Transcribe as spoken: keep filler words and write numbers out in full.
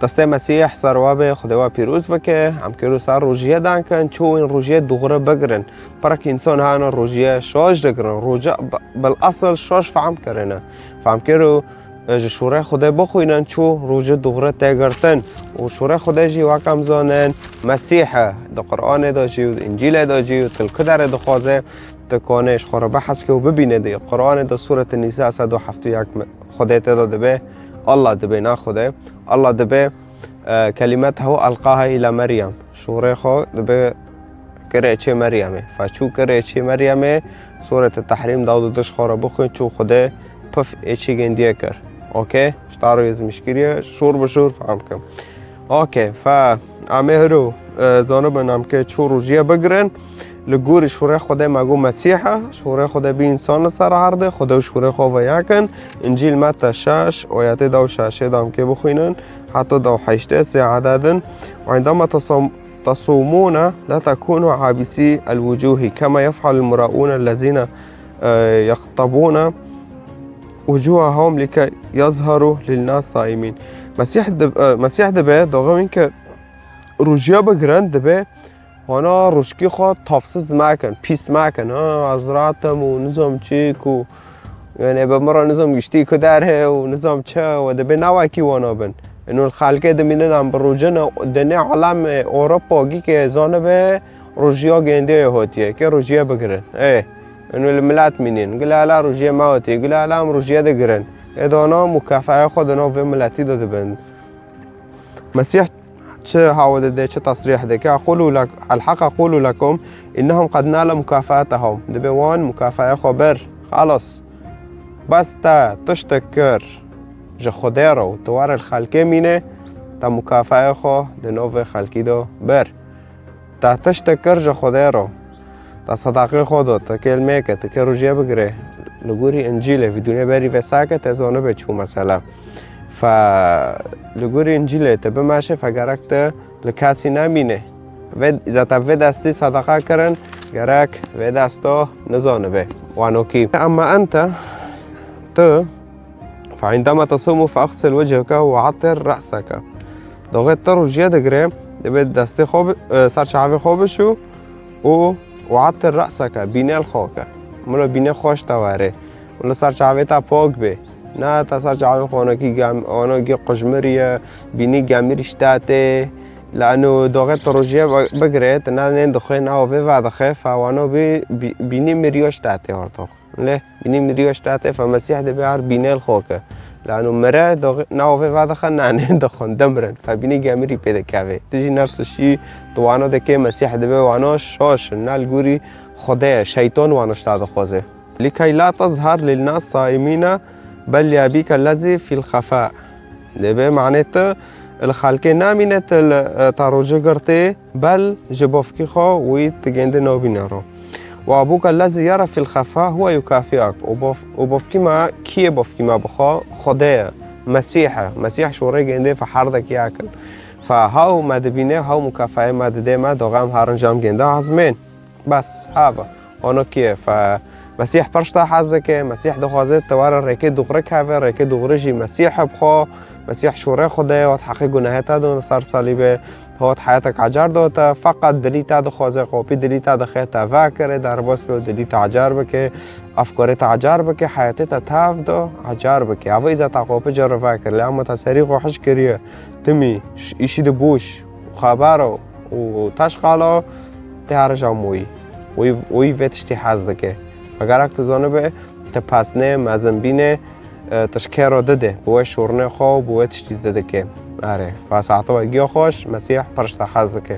Destê Mesîh ser we be, Xwedê we pîroz bike. Em kêro ser rojiyê dan kin, çû wîn rojiyê dûxre bigirin. Pirek însan hene rojiyê şaş digirin. Roje b-, bil esil şaş fehm kirine. Fehm kêro, e, ji şûrê Xwedê bixwînin, çû roje dûxre tê girtin. Û şûrê Xwedê jî wek em zanin, Mesîh e. Di Qur'anê de jî û di Încîlê de jî û til ku derê dixwaze, tu kanê ji xwe re bihezke û bibîne di Qur'anê de Sûretê Nîsa sed û heft û yek me-, Xwedê tê de dibe, Allah dibe, na Xwedê. Allah dibe, e, kelimetehu elqaha îla Meryem. Şûrê xwe dibe kire çê Meryemê. Fe çû kire çê Meryemê, Sûretê Tehrîm dawdu diş xwe re bixwîn, çû Xwedê pif ê çê gendiye kir. Okey? Ji ta re yê zimîşkirî ye, şûr bi şûr fehm kim. Okey, fe em ê hiro, e, zanibin em kê çû rojiyê bigirin. Li gorî şûrê Xwedê me got Mesîh e, şûrê Xwedê bî însan li ser erdê, Xwedê û şûrê xwe ve yek in. Încîl Meta şeş, ayetê da û şeşê de em kê bixwînin, heta da û heştê sê eded in. وعندما تصوم-، تصومون لا تكونوا عابسي الوجوه كما يفعل المراؤون الذين، آه، يقتضون وجوههم لكي يظهروا للناس صائمين. Mesîh dib-, e, Mesîh dibe, daxê wîn ke rojiya bigirin, dibe wana rojkî xwe tapsiz mekin, pîs mekin. Ha, ez rahat im û nizam çi ku, yani, bi min re nizam giştî ku derê û nizam çi, we dibe ne wekî wana bin. Ino li xelkê dimînin em bi rojin, di nê alem, e, Ewropa gî ke zanibe rojiya gêndê ye hotiye, ke rojiya bigirin. Ê, ino li milet mînin, gula la rojiya me hotiye, gula la em rojiya digirin. Ê dana mukafaya xwe di nav vê miletî de dibin. Mesîh çi hawde dide, çi tesrîh dike? أقول لك، الحق أقول لكم إنهم قد نالوا مكافأتهم. Dibe wan mukafaya xwe bir. Xalas. Bes te tiştek kir ji Xwedê re û tu were li xelkê mîne, te mukafaya xwe di nav vê xelkî de bir. Te tiştek kir ji Xwedê re. Te sedaqê xwe da, te kêlmeyeke, te kê rojiyê bigire. Li gorî Încîlê, vî dunê berî vê sake, te zanibe çû mesela. Fe li gorî Încîlê te bimeşe, fe gerek te li kesî nemîne. Vê, zaten vê destî sedeqa kirin, gerek vê desta nizanibe. Wanokî. Ama ente, tu فعندما تصوم فاغسل وجهك وعطر رأسك. Doxê tu rojiyê digire, divê destê xwe bi-, e, ser çavê xwe bişû û وعطر رأسك, bînê li xwe ke. Milo bînê xweş te were. Milo ser çavê te pok be. Na te ser çavê xwe onokî gem-, onokî qujmiriye, bînî gemirî ştatê. Lano doxê tu rojiyê bi-, bigire, tu na nên dixwe, na ovê vedixe, fe wano bî-, bî-, bînî miriyo ştatê ortox. Lê bînî miriyo ştatê fe Mesîh dibe her bînê li xwe ke. Lano mire doxê, na ovê vedixe, na nên dixwin, dimirin. Fe bînî gemirî pê dikeve. Tu jî nefs şî, tu wano dike Mesîh dibe wano şoş, na li gorî Xwedê ye, şeytan wano şta dixwaze. لكي لا تظهر للناس صائمين بل لأبيك الذي في الخفاء. Dibê manê tu li xelkê namîne tu li, e, ta rojê girtê, bel ji bavkî xwe wî tu gêndê nabîne ro. وأبوك الذي يرى في الخفاء هو يكافئك. Û bav-, û bavkî me, kî ye bavkî me bi xwe? Xwedê ye. Mesîh e. Mesîh şûrê gêndê fe herdekî yekin. Fe haw me dibîne, haw mukafayê me didê me, doxê em herin jam gênde azmên. Bes, hava. Ono kî ye? Fe Mesîh pir ji te hez dike, Mesîh dixwaze tu were rêkê dûxre keve, rêkê dûxre jî Mesîh e bi xwe. Mesîh şûrê Xwedê ye, hat heqê gunehê te done ser salîbê, hat heyetek ecar do te, feqet dilî te dixwaze, qopî dilî te dixe, te vekire, derbas be û dilî te ecar bike, efkarê te ecar bike, heyetê te tev do, ecar bike. Eva îza te qopî cere vekir, lê ema te serî xwe hiş kiriye, timî, ş-, îşî de boş, xebero û teşqalo, tê herija moyî. Wî, wî vê tiştî hez dike. Eger tu zanibe, te pesnê, mezin bîne, e, tu ji kê re dide, bi wê şûrnê xwe û bi wê tiştî didike. Erê, fa saeto we giya xweş, Mesîh pir ji te hez dike.